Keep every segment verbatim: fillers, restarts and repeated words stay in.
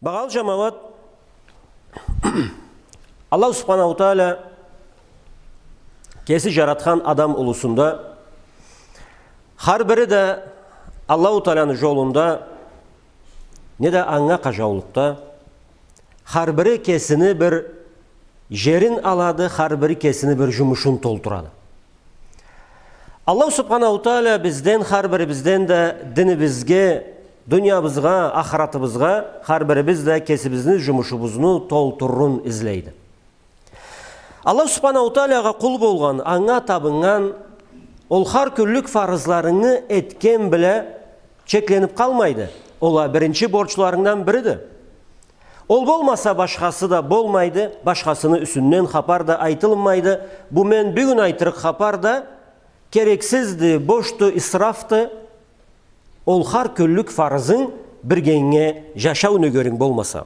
Багъалы джамауат, Аллаху Субханаху Тааля кеси джаратхан адам улусунда, хар бири да Аллаху Тааляны джолунда, неда анга къаджаулукъда, хар бири кесини бир джерин алады, хар бири кесини бир джумушун толтурады. Аллаху Субханаху Тааля бизден, хар бирибизден да динибизге, дуниябызгъа, ахыратыбызгъа, хар бирибиз да кесибизни джумушубузну толтурурун излейди. Аллаху Субханаху Таалягъа къул болгъан, анга табыннган, ол хар кюнлюк фарызларынгы этген бла чекленип къалмайды. Ол а биринчи борчларынгдан бириди. Ол болмаса, башхасы да болмайды, башхасыны юсюнден хапар да айтылынмайды. Бу мен бюгюн айтырыкъ хапар да керексизди, бошду, исрафды. Ол хар кюнлюк фарызынг биргенге джашау нёгеринг болмаса.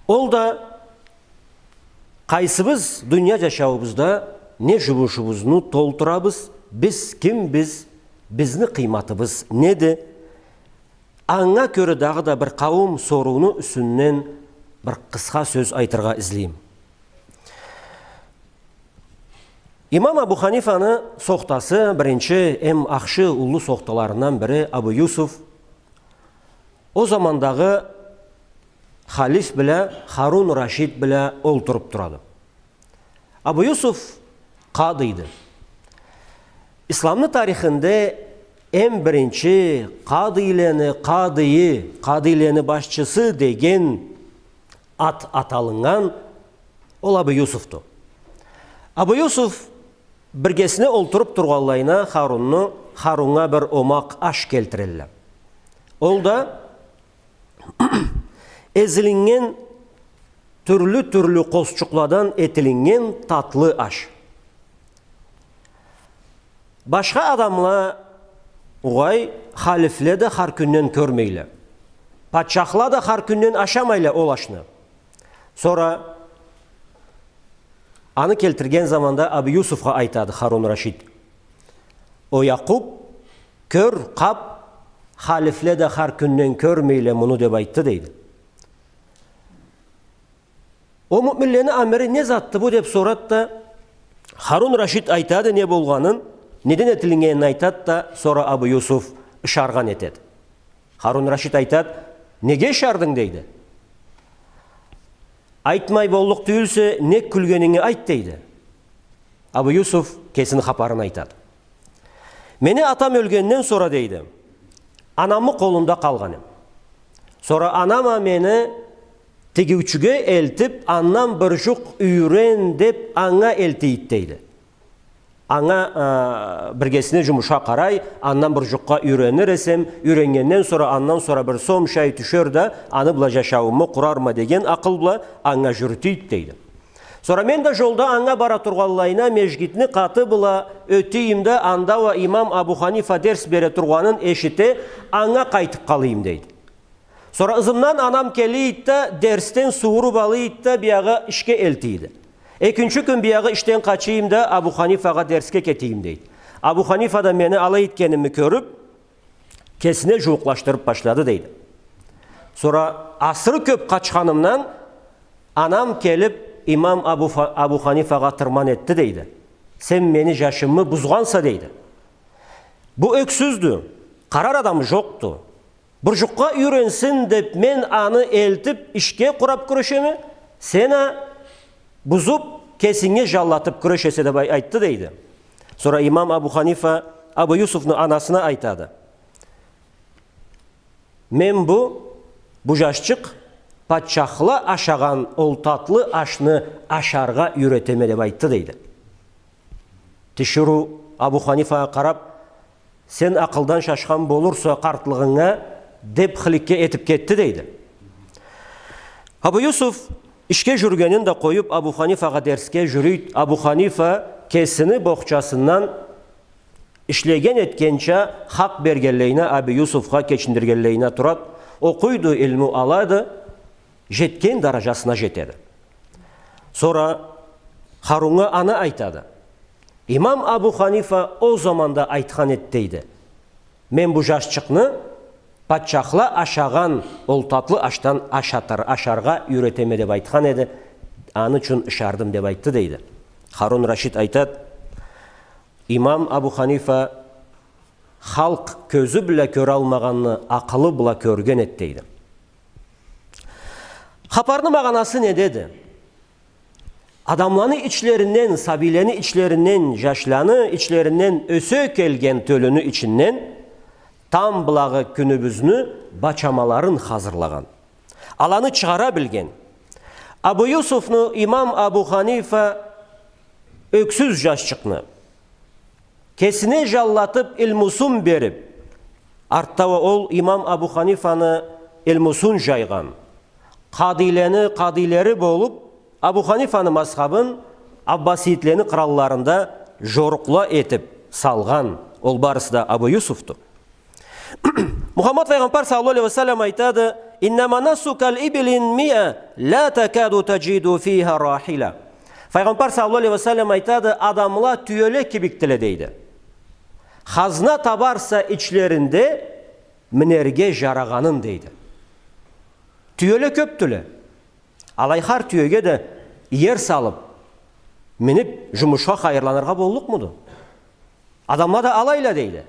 Ол да къайсыбыз дуния джашауубузда не джумушубузну толтурабыз, биз кимбиз, бизни къыйматыбыз неди? Анга кёре дагъыда бир къауум сорууну юсюнден бир къысха сёз айтыргъа излейме. Имам Абу Ханифаны сохтасы, биринчи эм ахшы уллу сохталарындан бири Абу Юсуф, ол замандагъы халиф бла, Харун Рашид бла олтуруп турады. Абу Юсуф къадыйды. Исламны тарихинде эм биринчи къадыйлени къадыйы, къадыйлени башчысы деген ат аталыннган ол Абу Юсуфду. Абу Юсуф биргесине олтуруп тургъанлайына Харунну, Харуннга бир омакъ аш келтирелле. Ол да эзилиннген тюрлю-тюрлю къозчукъладан этилиннген татлы аш. Башха адамла, угъай, халифле да хар кюнден кёрмейле. Патчахла да хар кюнден ашамайла ол ашны. Сора аны келтирген заманда Абу Юсуфха айтады Харун Рашид: «О Якъуб, кёр, къаб, халифле да хар кюнден кёрмейле муну», — деп айтды, дейди. «О муъминлени амири, не затды бу?» — деп сорады да, Харун Рашид айтады не болгъанын, неден этилиннгенин айтады да, сора Абу Юсуф ышаргъан этеди. Харун Рашид айтады: «Неге ышардынг?» — дейди. «Айтмай боллукъ тюйюлсе, нек кюлгенинги айт», — дейди. Абу Юсуф кесини хапарын айтады. «Мени атам ёлгенден сора, — дейди, — анамы къолунда къалгъан эм. Сора анам а мени тигиучюге элтип, андан бир джукъ юйрен деп, анга элтийди, — дейди. — Анга, а, биргесине джумуша къарай, андан бир джукъгъа юйренир эсем, юйреннгенден сора, андан сора бир сомча ай тюшер да, аны бла джашаууму къурарма деген акъыл бла анга джюрютийди», — дейди. «Сора мен да джолда анга бара тургъанлайына межгитни къаты бла ётейим да, анда уа имам Абу Ханифа дерс бере тургъанын эшите, анга къайтып къалайым», — дейди. «Сора ызымдан анам келийди да, дерсден сууруп алыйды да, биягъы ишге элтийди. Экинчи кюн биягъы ишден къачайым да, Абу Ханифагъа дерсге кетейим», — дейди. «Абу Ханифа да мени алай этгеними кёрюп, кесине джууукълашдырып башлады», — дейди. «Сора асыры кёп къачханымдан, анам келип, имам Абу Фа-, Абу Ханифагъа тырман этди, — дейди. — Сен мени джашымы бузгъанса, — дейди. — Бу ёксюздю, къарар адамы джокъду. Бир джукъгъа юйренсин деп мен аны элтип ишге къурап кюрешеме, сен а бузуп, кесинге джанлатып кюрешесе», — деп ай-, айтды, дейди. Сора имам Абу Ханифа Абу Юсуфну анасына айтады: «Мен бу, бу джашчыкъ патчахла ашагъан ол татлы ашны ашаргъа юйретеме», — деп айтды, дейди. Тиширыу Абу Ханифагъа къарап: «Сен акъылдан шашхан болурса къартлыгъынга», — деп хыликке этип кетди, дейди. Абу Юсуф ишге джюрюгенин да къоюп, Абу Ханифагъа дерсге джюрюйд. Абу Ханифа кесини бохчасындан ишлеген этгенча хакъ бергенлейине, Абу Юсуфха кечиндиргенлейине турад. Окъуйду, илму алады, джетген дараджасына джетеди. Сора Харуннга аны айтады. Имам Абу Ханифа ол заманда айтхан эди, дейди: «Мен бу джашчыкъны Патчахла ашагъан ол татлы ашдан ашатыр, ашаргъа юйретеме деп айтхан эди, аны ючюн ышардым деп айтды, дейди. Харун Рашид айтады, имам Абу Ханифа халкъ кёзю бла кёралмагъанны акъылы бла кёрген эди, дейди. Хапарны магъанасы недеди? Адамланы ичлеринден, сабийлени ичлеринден, жашланы ичлеринден ёсе келген тёлюню ичинден тамблагъы кюнюбюзню бачамаларын хазырлагъан. Аланы чыгъара билген. Абу Юсуфну имам Абу Ханифа ёксюз жашчыкъны кесине жаллатып, илмусун берип, артда уа ол имам Абу Ханифаны илмусун жайгъан, къадийлени къадийлери болуп, Абу Ханифаны мазхабын аббасидлени къыралларында жорукъла этип салгъан, ол барысы да Абу Юсуфду. Мухаммад файгъамбар саллаллаху алейхи ва саллам айтады, «Иннама насу кал ибилин миа, ла такаду таджиду фиха рахила». Файгъамбар саллаллаху алейхи ва саллам айтады, адамла тюеле кибикдиле, дейди. Хазна табарса ичлеринде минерге жарагъанын, дейди. Тюеле кёпдюле. Алай хар тюеге да иер салып, минип, жумушха хайырланыргъа боллукъмуду? Адамла да алайла, дейди.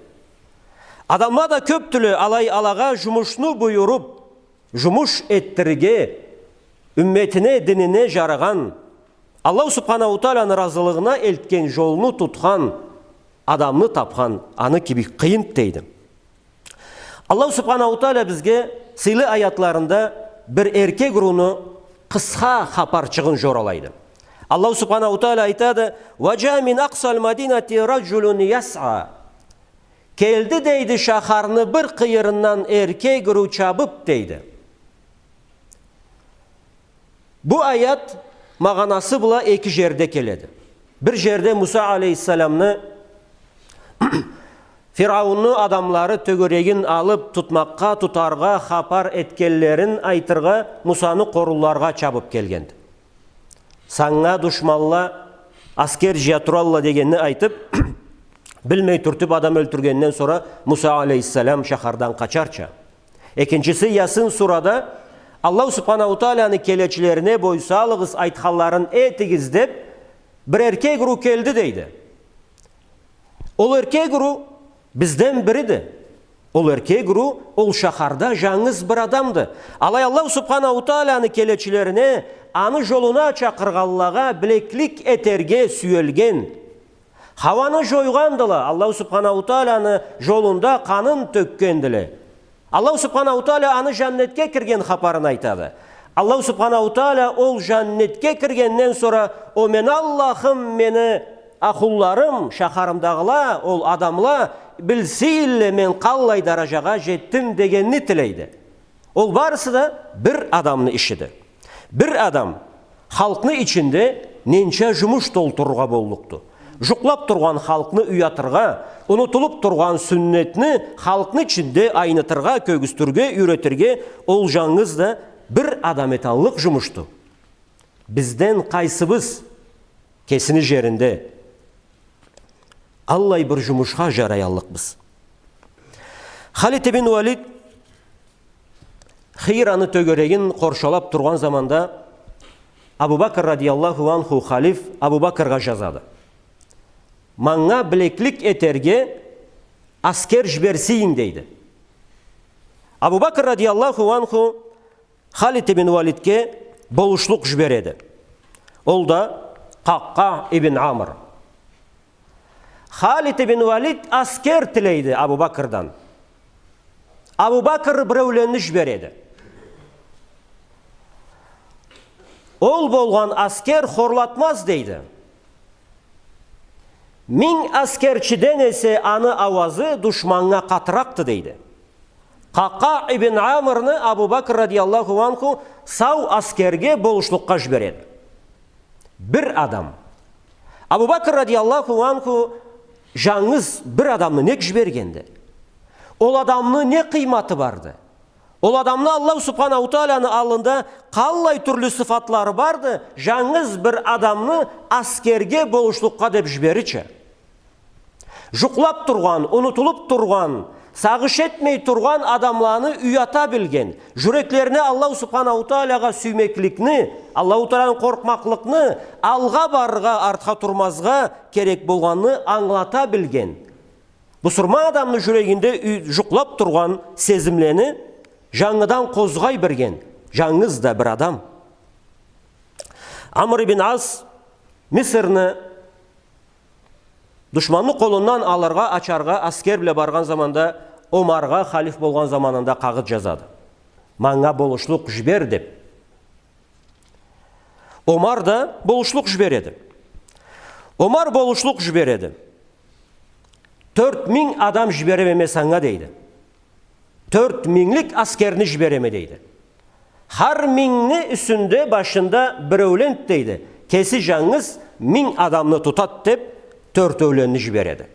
Адамла да кёпдюле, алай алагъа жумушну буюруп, жумуш этдирирге, умметине, динине жарагъан, Аллаху Субханаху Тааланы разылыгъына элтген жолну тутхан адамны тапхан аны кибик къыйын, дейди. Аллаху Субханаху Таала бизге сыйлы аятларында бир эркек уруну къысха хапарчыгъын жоралайды. Аллаху Субханаху Таала айтады, «Ва джаа мин акъсал мадинати раджулун ясъа». Келди, дейди, шахарны бир къыйырындан эркек уру чабып, дейди. Бу аят магъанасы бла эки жерде келеди. Бир жерде Муса алейхиссаламны Фирауунну адамлары тёгерегин алып тутмакъгъа, тутаргъа, хапар этгенлерин айтыргъа, Мусаны къорулларгъа чабып келгенди. Санга душманла аскер жыя туралла дегенни айтып, билмей тюртюп адам ёлтюргенден сора Муса алейхиссалам шахардан къачарча. Экинчиси, Ясин сурада Аллаху Субханаху Тааланы келечилерине бой салыгъыз, айтханларын этигиз деп, бир эркек уру келди, дейди. Ол эркек уру бизден бириди. Ол эркек уру ол шахарда жангыз бир адамды. Алай Аллаху Субханаху Тааланы келечилерине, аны жолуна чакъыргъанлагъа билеклик этерге сюелген. Хауаны жойгъандыла, Аллаху Субханаху Тааланы жолунда къанын тёкгендиле. Аллаху Субханаху Таала аны жаннетге кирген хапарын айтады. Аллаху Субханаху Таала ол жаннетге киргенден сора, о мени Аллахым, мени ахлуларым, шахарымдагъыла, ол адамла билсинле мен къаллай даражагъа жетдим дегенни тилейди. Ол барысы да бир адамны ишиди. Бир адам халкъны ичинде ненча жумуш толтурургъа боллукъду. Жукълап тургъан халкъны уятыргъа, унутулуп тургъан сюннетни халкъны ичинде айнытыргъа, кёргюзтюрге, юйретирге ол жангыз да бир адам эталлыкъ жумушду. Бизден къайсыбыз кесини жеринде аллай бир жумушха жараяллыкъбыз? Халид ибн Валид Хираны тёгерегин къоршалап тургъан заманда Абу Бакр радияллаху анху халиф Абу Бакргъа жазады. Манга билеклик этерге аскер жиберсин, дейди. Абу Бакр радияллаху анху Халид ибн Валидге болушлукъ жибереди. Ол да Къакъкъа ибн Амр. Халид ибн Валид аскер тилейди Абу Бакрдан. Абу Бакр биреуленни жибереди. Ол болгъан аскер хорлатмаз, дейди. Минг аскерчиден эсе аны ауазы душманнга къатыракъды, дейди. Къакъкъа ибн Амрны Абу Бакр радияллаху анху сау аскерге болушлукъгъа жибереди. Бир адам. Абу Бакр радияллаху анху жангыз бир адамны нек жибергенди? Ол адамны не къыйматы барды? Ол адамны Аллаху субханаху тааланы аллында къаллай тюрлю сыфатлары барды, жангыз бир адамны аскерге болушлукъгъа деп жиберирча? Жукълап тургъан, унутулуп тургъан, Сагъыш этмей тургъан адамланы уята билген, жюреклерине Аллаху Субханаху Таалагъа сюймекликни, Аллаху Тааланы къоркъмакълыкъны, алгъа барыргъа, артха турмазгъа керек болгъанны ангылата билген. Бусурман адамны жюрегинде ю-, жукълап тургъан сезимлени жангыдан къозгъай билген жангыз да бир адам. Амр ибн Ас Мисирни душманны къолундан алыргъа, ачаргъа аскер бла баргъан заманда, Омаргъа, халиф болгъан заманында, къагъыт жазады. Манга болушлукъ жибер деп. Омар да болушлукъ жибереди. Омар болушлукъ жибереди. Тёрт минг адам жибереме мен санга, дейди. Тёрт минглик аскерни жибереме, дейди. Хар мингни юсюнде, башында биреуленди, дейди. Кеси жангыз минг адамны тутады деп, тёртеуленни жибереди.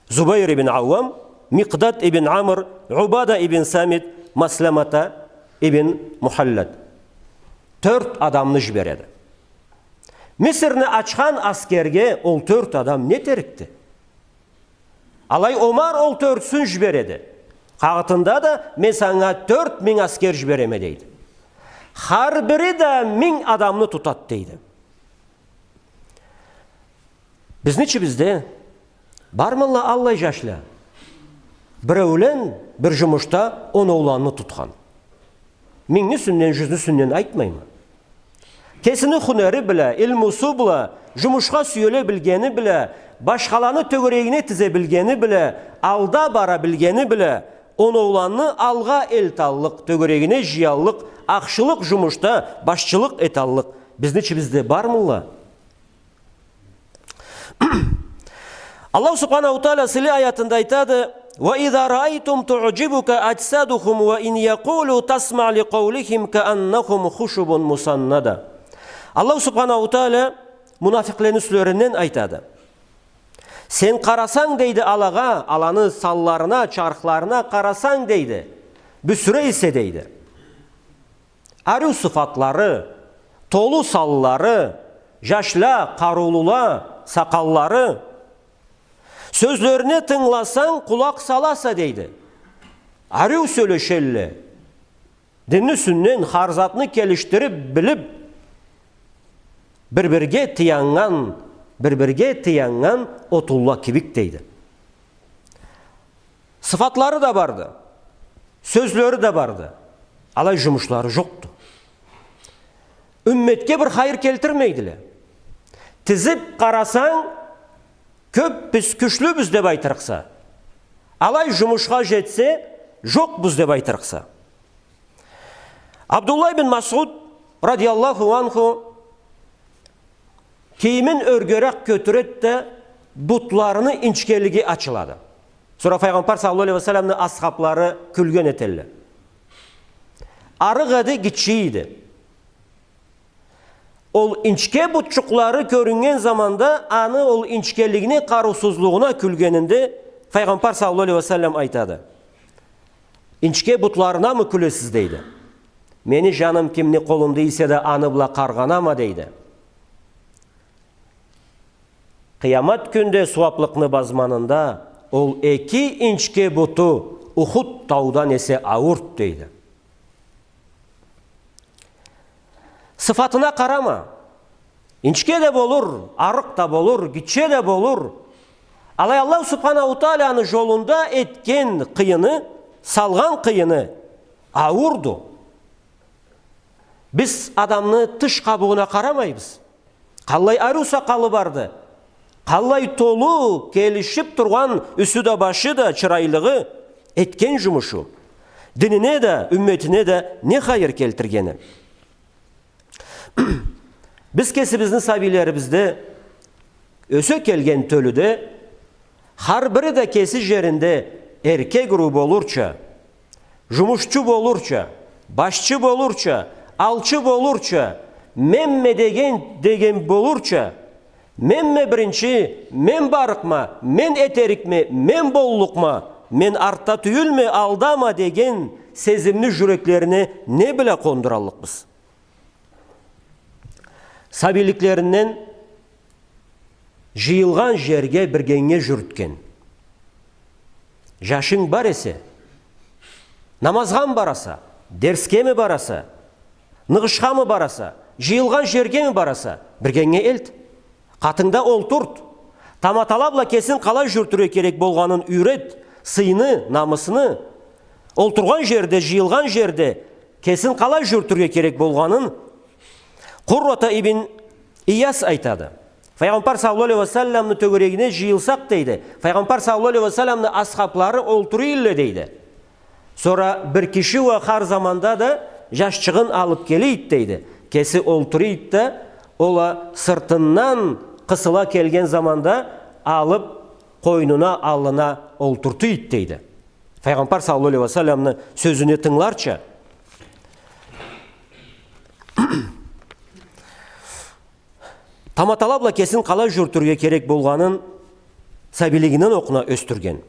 Зубайр ибн Ауам, Микъдад ибн Амр, Убада ибн Самит, Масламата ибн Мухаллад. Тёрт адамны жибереди. Мисирни ачхан аскерге ол тёрт адам не этерикди? Алай Омар ол тёртюсюн жибереди. Къагъытында да, мен санга тёрт минг аскер жибереме, дейди. Хар бири да минг адамны тутады, дейди. Бизни ичибизде бармыла аллай жашла? Биреулен бир жумушда оноуланны тутхан. Мингни юсюнден, жюзню юсюнден айтмайма. Кесини хунери бла, илмусу бла, жумушха сюеле билгени бла, башхаланы тёгерегине тизе билгени бла, алда бара билгени бла, оноуланны алгъа элталлыкъ, тёгерегине жыяллыкъ, ахшылыкъ жумушда башчылыкъ эталлыкъ бизни ичибизде бармыла? Аллаху Субханаху Тааля сыйлы аятында айтады: «وإذا رأيتهم تعجبك أجسادهم وإن يقولوا تسمع لقولهم كأنهم خشب مسندة». Аллаху Субханаху Тааля мунафикълени юслеринден айтады. Сен къарасанг, дейди, алагъа, аланы санларына, чархларына къарасанг, дейди, бюсюре эсе, дейди. Ариу сыфатлары, толу санлары, жашла, къарыулула, сакъаллары. Сёзлерине тынгыласанг, къулакъ саласа, дейди. Ариу сёлешелле. Динни юсюнден хар затны келишдирип, билип, бир-бирге тыяннган, бир-бирге тыяннган отунла кибик, дейди. Сыфатлары да барды, сёзлери да барды, алай жумушлары жокъду. Умметге бир хайыр келтирмейдиле. Тизип къарасанг, кёпбюз, кючлюбюз деп айтырыкъса. Алай жумушха жетсе, жокъбуз деп айтырыкъса. Абдуллах ибн Масъуд радияллаху анху кийимин ёргерек кётюреди да, бутларыны инчкелиги ачылады. Сора Файгъамбар саллаллаху алейхи ва салламны асхаблары кюлген этелле. Арыкъ эди, гитче эди. Ол инчке бутчукълары кёрюннген заманда, аны ол инчкелигине, къарыусузлугъуна кюлгенинде, Файгъамбар саллаллаху алейхи ва саллам айтады: «Инчке бутларынамы кюлесиз?» — дейди. «Мени жаным кимни къолунда эсе да, аны бла къаргъанама», — дейди. Къыямат кюнде сууаблыкъны базманында ол эки инчке буту Ухуд таудан эсе аууурду, дейди. Сыфатына къарама. Инчке да болур, арыкъ да болур, гитче да болур. Алай Аллаху Субханаху Тааляны жолунда этген къыйыны, салгъан къыйыны аууурду. Биз адамны тыш къабыгъына къарамайбыз. Къаллай ариу сакъалы барды, къаллай толу, келишип тургъан юсю да, башы да, чырайлыгъы, этген жумушу динине да, умметине да не хайыр келтиргени. Биз кесибизни сабийлерибизде, ёсе келген тёлюде, хар бири да кеси жеринде эркек уруу болурча, жумушчу болурча, башчы болурча, алчы болурча, менме деген, деген болурча, менме биринчи, мен барыкъма, мен этерикме, мен боллукъма, мен артда тюйюлме, алдама деген сезимни жюреклерине не бла къондураллыкъбыз? Сабийликлеринден жыйылгъан жерге биргенге жюрютген, Жашынг бар эсе, намазгъамы бараса, дерсгеми бараса, ныгъышхамы бараса, жыйылгъан жергеми бараса, биргенге элт. Къатынгда олтурт. Таматала бла кесин къалай жюрютюрге керек болгъанын юйрет. Сыйны, намысны. Олтургъан жерде, жыйылгъан жерде кесин къалай жюрютюрге керек болгъанын Къуррата ибн Ияс айтады. Файгъамбар саллаллаху алейхи ва салламны тёгерегине жыйылсакъ, дейди, Файгъамбар саллаллаху алейхи ва салламны асхаблары олтура эдиле, дейди. Сора бир киши уа хар заманда да жашчыгъын алып келе эди, дейди. Кеси олтура эди да, ол а сыртындан къысыла келген заманда алып къойнуна, аллына олтурта эди, дейди. Файгъамбар саллаллаху алейхи ва салламны сёзюне тынгыларча. Таматала бла кесин къалай жюрютюрге керек болгъанын сабийлигинден окъуна ёсдюрген.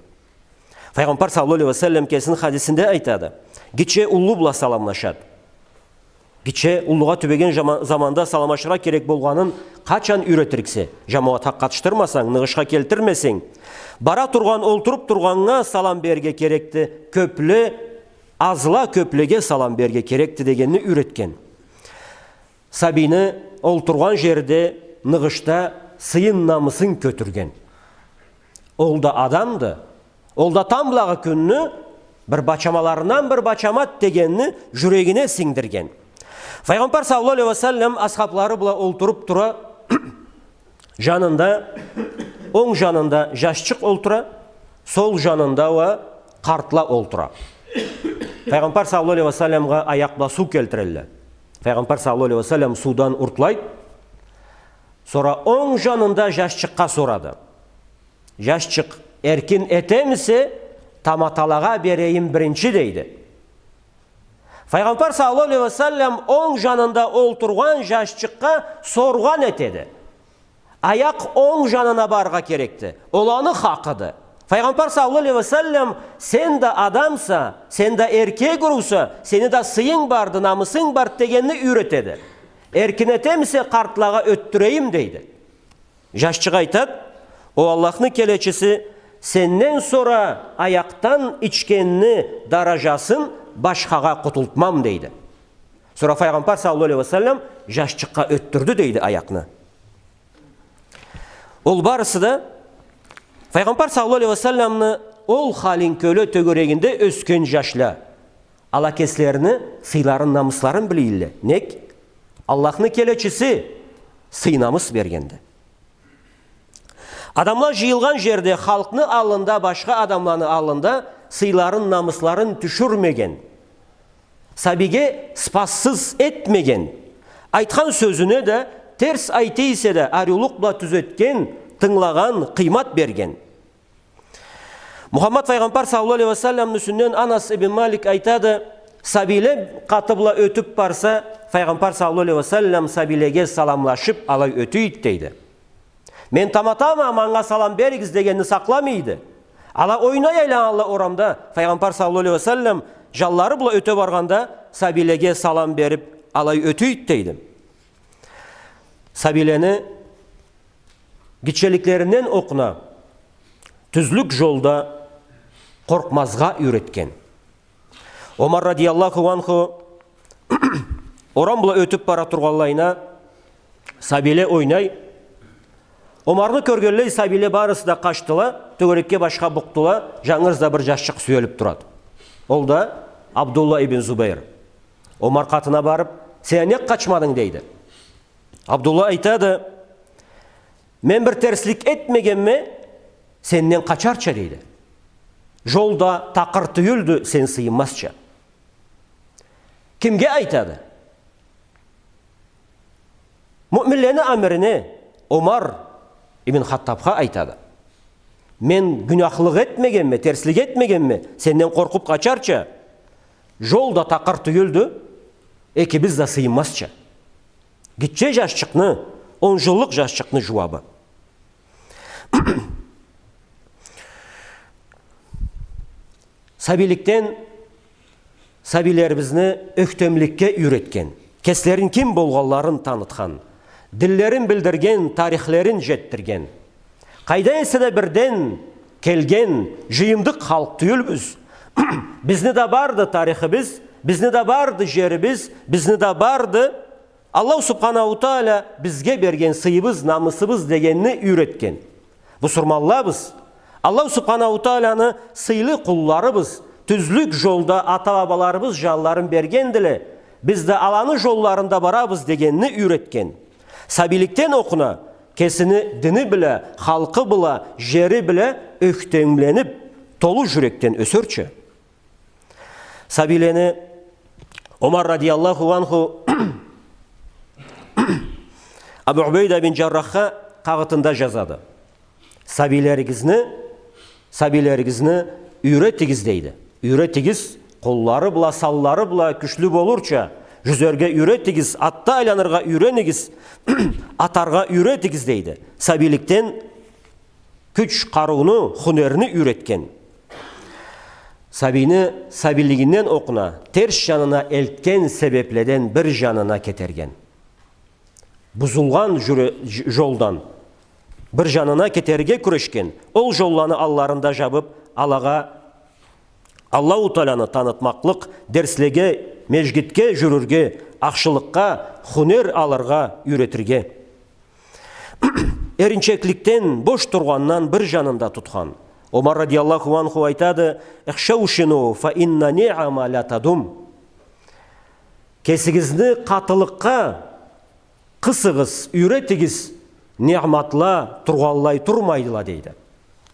Файгъамбар саллаллаху алейхи ва саллам кесини хадисинде айтады: гитче уллу бла саламлашады. Гитче уллугъа тюбеген жама-, заманда саламлашыргъа керек болгъанын къачан юйретириксе, жамауатха къатышдырмасанг, ныгъышха келтирмесенг, бара тургъан, олтуруп тургъаннга салам берирге керекди, кёпле, азла кёплеге салам берирге керекди дегенни юйретген. Сабийни олтургъан жерде, ныгъышда сыйын, намысын кётюрген. Ол да адамды, ол да тамблагъы кюнню бир бачамаларындан бир бачамады дегенни жюрегине сингдирген. Файгъамбар саллаллаху алейхи ва саллам асхаблары бла олтуруп тура, жанында, онг жанында жашчыкъ олтура, сол жанында уа къартла олтура. Файгъамбар саллаллаху алейхи ва салламгъа аякъ бла суу келтирелле. Файгъамбар саллаллаху алейхи ва саллам суудан уртлайды. Сора онг жанында жашчыкъгъа сорады: «Жашчыкъ, эркин этемисе, таматалагъа берейим биринчи?» — дейди. Файгъамбар саллаллаху алейхи ва саллам онг жанында олтургъан жашчыкъгъа соргъан этеди. Аякъ онг жанына барыргъа керекди. Ол аны хакъыды. Файгъамбар саллаллаху алейхи ва саллам: «Сен да адамса, сен да эркек урукъса, сени да сыйынг барды, намысынг барды», — дегенни юйретеди. «Эркин этемисе, къартлагъа ётдюрейим», — дейди. Жашчыкъ айтады: «О Аллахны келечиси, сенден сора аякъдан ичгенни даражасын башхагъа къутултмам», — дейди. Сора Файгъамбар саллаллаху алейхи ва саллам жашчыкъгъа ётдюрдю, дейди, аякъны. Ол барысы да Файгъамбар саллаллаху алейхи ва салламны ол халин кёре тёгерегинде ёсген жашла. Ала кеслерини сыйларын, намысларын биле эдиле. Нек? Аллахны келечиси сый-намыс бергенди. Адамла жыйылгъан жерде, халкъны аллында, башха адамланы аллында сыйларын, намысларын тюшюрмеген, сабийге сыпатсыз этмеген, айтхан сёзюне да, терс айта эсе да, ариулукъ бла тюзетген, тынгылагъан, къыймат берген. Мухаммад Файгъамбар саллаллаху алейхи ва салламны юсюнден Анас ибн Малик айтады: сабийле къаты бла ётюп барса, Файгъамбар саллаллаху алейхи ва саллам сабийлеге саламлашып алай ёте эди, дейди. Мен таматама, манга салам беригиз дегенни сакъламай эди. Ала ойнай айланалла орамда, Файгъамбар саллаллаху алейхи ва саллам жанлары бла ёте баргъанда, сабийлеге салам берип алай ёте эди, дейди. Сабийлени гитчеликлеринден окъуна тюзлюк жолда къоркъмазгъа юйретген. Омар радияллаху анху орам бла ётюп бара тургъанлайына, сабийле ойнай. Омарны кёргенлей, сабийле барысы да къачдыла, тёгерекге башха букъдула, жангыз да бир жашчыкъ сюелип турады. Ол да Абдулла ибн Зубайр. Омар къатына барып: «Сен нек къачмадынг?» — дейди. Абдулла айтады: «Мен бир терслик этмегенме, сенден къачарча», — дейди. «Жол да такъыр тюйюлдю, сен сыйынмазча». Кимге айтады? Муъминлени амирине, Омар ибн Хаттабха айтады. «Мен гюнахлыкъ этмегенме, терслик этмегенме, сенден къоркъуп къачарча, жол да такъыр тюйюлдю, экибиз да сыйынмазча». Гитче жашчыкъны, он жыллыкъ жашчыкъны жууабы. Сабийликден сабийлерибизни ёхтемликге юйретген, кеслерин ким болгъанларын танытхан, динлерин билдирген, тарихлерин жетдирген, къайда эсе да бирден келген жыйымдыкъ халкъ тюйюлбюз. Бизни да барды тарихибиз, бизни да барды жерибиз, бизни да барды Аллаху Субханаху Тааля бизге берген сыйыбыз, намысыбыз дегенни юйретген. Бусурманлабыз. Аллаху Субханаху Тааланы сыйлы къулларыбыз. Тюзлюк жолда ата-бабаларыбыз жанларын бергендиле. Биз да аланы жолларында барабыз дегенни юйретген. Сабийликден окъуна кесини дини бла, халкъы бла, жери бла ёхтемленип, толу жюрекден ёсерча. Сабийлени Омар радияллаху анху Абу Убейда бин Жаррахха къагъытында жазады. Сабийлеригизни, сабийлеригизни юйретигиз, дейди. Юйретигиз, къоллары бла, санлары бла кючлю болурча, жюзерге юйретигиз, атда айланыргъа юйренигиз, атаргъа юйретигиз, дейди. Сабийликден кюч, къарыуну, хунерни юйретген. Сабийни сабийлигинден окъуна терс жанына элтген себепледен бир жанына кетерген. Бузулгъан жюре-, ж-, жолдан бир жанына кетерге кюрешген. Ол жолланы алларында жабып, алагъа Аллаху Тааляны танытмакълыкъ, дерслеге, межгитге жюрюрге, ахшылыкъгъа, хунер алыргъа юйретирге. Эринчекликден, бош тургъандан бир жанында тутхан. Омар радияллаху анху айтады: «Ихшаушину фа инна ниама ля тадум». Кесигизни къатылыкъгъа къысыгъыз, юйретигиз, ниъматла тургъанлай турмайдыла, дейди.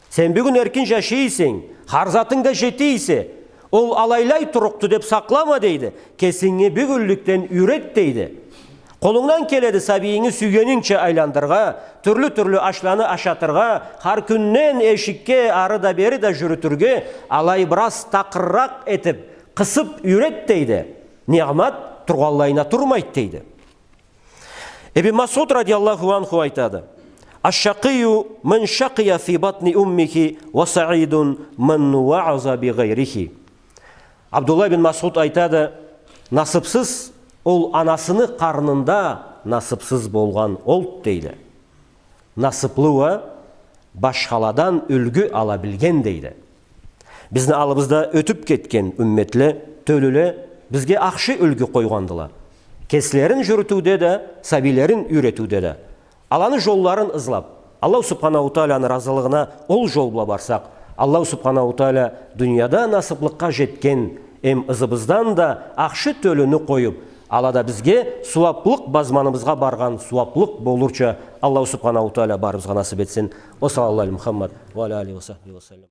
Сен бюгюн эркин жашай эсенг, хар затынга жетей эсе, ол алайлай турлукъду деп сакълама, дейди. Кесинги бюгюнлюкден юйрет, дейди. Къолунгдан келеди сабийинги сюйгенингча айландырыргъа, тюрлю-тюрлю ашланы ашатыргъа, хар кюнден эшикге ары да бери да жюрютюрге, алай бир аз такъырыракъ этип, къысып юйрет, дейди. Ниъмат тургъанлайына турмайды, дейди. Ибн Масъуд радияллаху анху айтады: «Аш-шакъийю ман шакъия фи батни уммихи ва саидун ман вааза би гъайрихи». Абдуллах ибн Масъуд айтады: «Насыпсыз ол анасыны къарнында насыпсыз болгъан олду», дейди. Насыплы уа башхаладан юлгю ала билген, дейди. Бизни аллыбызда ётюп кетген умметле, тёлюле бизге ахшы юлгю къойгъандыла. Кеслерин жюрютюуде да, сабийлерин юйретюуде да. Аланы жолларын ызлап, Аллаху Субханаху Тааляны разылыгъына ол жол бла барсакъ, Аллаху Субханаху Тааля дунияда насыплыкъгъа жетген эм ызыбыздан да ахшы тёлюню къоюп, ала да бизге сууаплыкъ, базманыбызгъа баргъан сууаплыкъ болурча Аллаху Субханаху Тааля барыбызгъа насып этсин. Ва саллаллаху аля Мухаммад ва аля алихи ва сахбихи ва саллам.